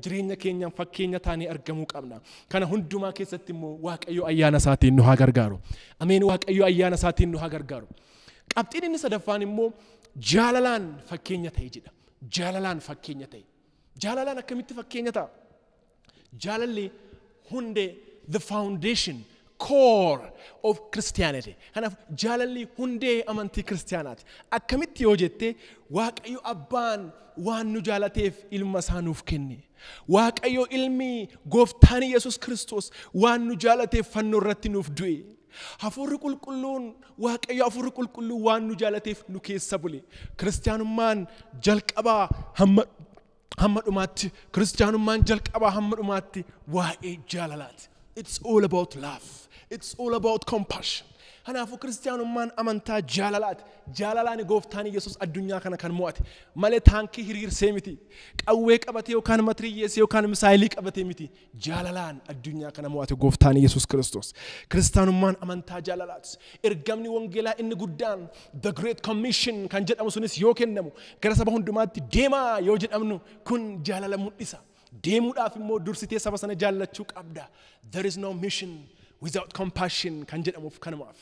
Jireenya keenyaan fakkeenya taanee argamuu qabna. Kana hundumaa keessatti immoo Waaqayyo ayyaana isaatiin nu haa gargaaru. Ameen, Waaqayyo ayyaana isaatiin nu haa gargaaru. Qabxiin inni sadaffaan immoo jaalalaan fakkeenya ta'e jedha. Jaalalaan fakkeenya ta'e. Jaalalaan akkamitti fakkeenya ta'a? Jaalalli hundee, the foundation, core of Christianity. Kanaaf jaalalli hundee amantii kiristiyaanaati. Akkamitti yoo jette, Waaqayyo abbaan waan nu jaalateef ilma isaa nuuf kenne. Waaqayyo ilmi gooftaan Yesus Kiristoos waan nu jaalateef fannoo irratti nuuf du'e. Hafuurri qulqulluun, Waaqayyo hafuurri qulqulluun waan nu jaalateef nu keessa bule. Kiristiyaanummaan jalqabaa hamma dhumaatti, kiristiyaanummaan jalqabaa hamma dhumaatti waa'ee jaalalaati. It's all about love. It's all about compassion. Kanaafuu kiristiyaanummaan amantaa jaalalaati. Jaalalaan gooftaan Yesus addunyaa kana kan mo'ate malee taankii hiriirsee miti. Qawwee qabatee yookaan matiriyyeessee yookaan misaayilii qabatee miti. Jaalalaan addunyaa kana mo'ate gooftaan Yesus Kiristoos. Kiristiyaanummaan amantaa jaalalaati. Ergamni wangeelaa inni guddaan, The Great Commission kan jedhamu sunis yoo kennamu, gara saba hundumaatti deemaa yoo jedhamnu, kun jaalala mul'isa. Deemuudhaaf immoo dursitee saba sana jaallachuu qabda. There is no mission without compassion kan jedhamuuf kanumaaf.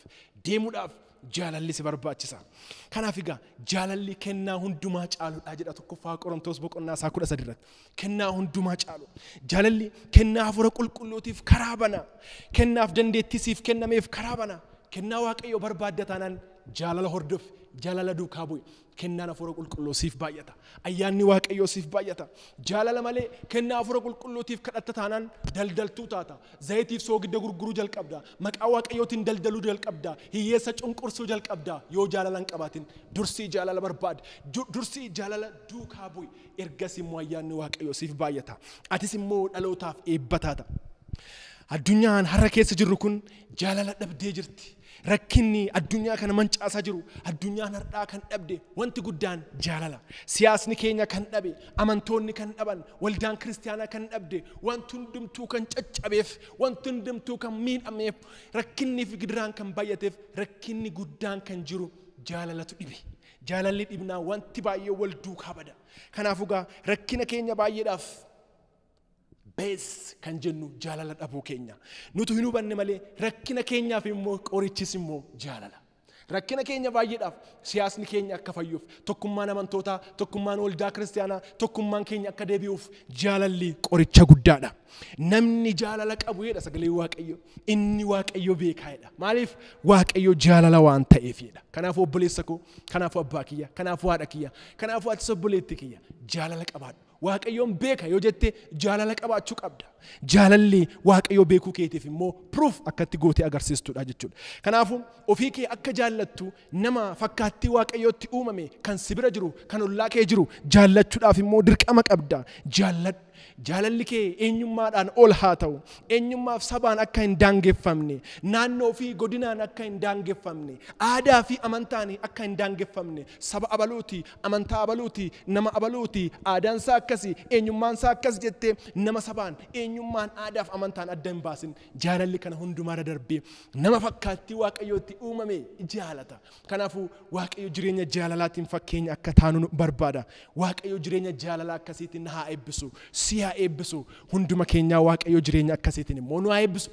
Deemuudhaaf jaalalli si barbaachisa. Kanaaf egaa jaalalli kennaa hundumaa caaludha jedha 1ffaa Qorontoos boqonnaa isaa 13 irratti. Kennaa hundumaa caalu. Jaalalli kennaa hafuura qulqulluutiif karaa bana. Kennaaf dandeettii siif kennameef karaa bana. Kennaa Waaqayyoo barbaadda taanaan jaalala hordofi, jaalala duukaa bu'i. Kennaan hafuura qulqulluu siif baay'ata. Ayyaanni Waaqayyoo siif baay'ata. Jaalala malee kennaa hafuura qulqulluutiif kadhatta taanaan daldaltuu taata. Zayitiif soogidda gurguruu jalqabda. Maqaa Waaqayyootiin daldaluu jalqabda. Hiyyeessa cunqursuu jalqabda. Yoo jaalala hin qabaatin, dursii jaalala barbaadi. Dursii jaalala duukaa bu'i. Ergas immoo ayyaanni Waaqayyoo siif baay'ata. Atis immoo dhalootaaf eebba taata. Addunyaan har'a keessa jirru kun jaalala dhabdee jirti. Rakkinni addunyaa kana mancaasaa jiru, addunyaan har'aa kan dhabde wanti guddaan jaalala. Siyaasni keenya kan dhabe, amantoonni kan dhaban, waldaan kiristaanaa kan dhabde, wanti hundumtuu kan caccabeef, wanti hundumtuu kan miidhameef, rakkinnii fi gidiraan kan baay'ateef, rakkinni guddaan kan jiru jaalalatu dhibe. Jaalalli dhibnaa wanti baay'ee wal duukaa bada. Kanaafuu gaa rakkina keenya baay'eedhaaf base kan jennu jaalala dhabuu keenya. Nutu hin hubanne malee rakkina keenyaaf immoo qorichis immoo jaalala. Rakkina keenya baay'eedhaaf, siyaasni keenya akka fayyuuf, tokkummaan amantootaa, tokkummaan waldaa kiristaanaa, tokkummaan keenya akka deebi'uuf jaalalli qoricha guddaadha. Namni jaalala qabu jedha sagalee Waaqayyo, inni Waaqayyo beekaa jedha. Maaliif? Waaqayyo jaalala waan ta'eef jedha. Kanaafuu obboleessa koo, kanaafuu abbaa kiyya, kanaafuu haadha kiyya, kanaafuu atis obboleetti kiyya, jaalala qabaadhu. Waaqayyoon beeka yoo jette jaalala qabaachuu qabda. Jaalalli Waaqayyoo beekuu keetiif immoo proof akkatti gootee agarsiistudha jechuudha. Kanaafuu ofii kee akka jaallattu, nama fakkaattii Waaqayyootti uumame kan si bira jiru, kan ollaa kee jiru jaallachuudhaaf immoo dirqama qabda. Jaalladhu. Jaalalli kee eenyummaadhaan ol haa ta'u. Eenyummaaf sabaan akka hin daangeffamne, naannoo fi godinaan akka hin daangeffamne, aadaa fi amantaan akka hin daangeffamne, saba abaluuti, amantaa abaluuti, nama abaluuti, aadaan isaa akkasi, eenyummaan isaa akkas jettee nama sabaan, eenyummaan, aadaaf amantaan adda hin baasin. Jaalalli kana hundumaarra darbee nama fakkaattii Waaqayyootti uumame jaalata. Kanaafuu Waaqayyo jireenya jaalalaatiin fakkeenya akka taanu nu barbaada. Waaqayyo jireenya jaalalaa akkasiitiin haa eebbisu. Si haa eebbisu. Hunduma keenyaa Waaqayyo jireenya akkasiitiin immoo nu haa eebbisu.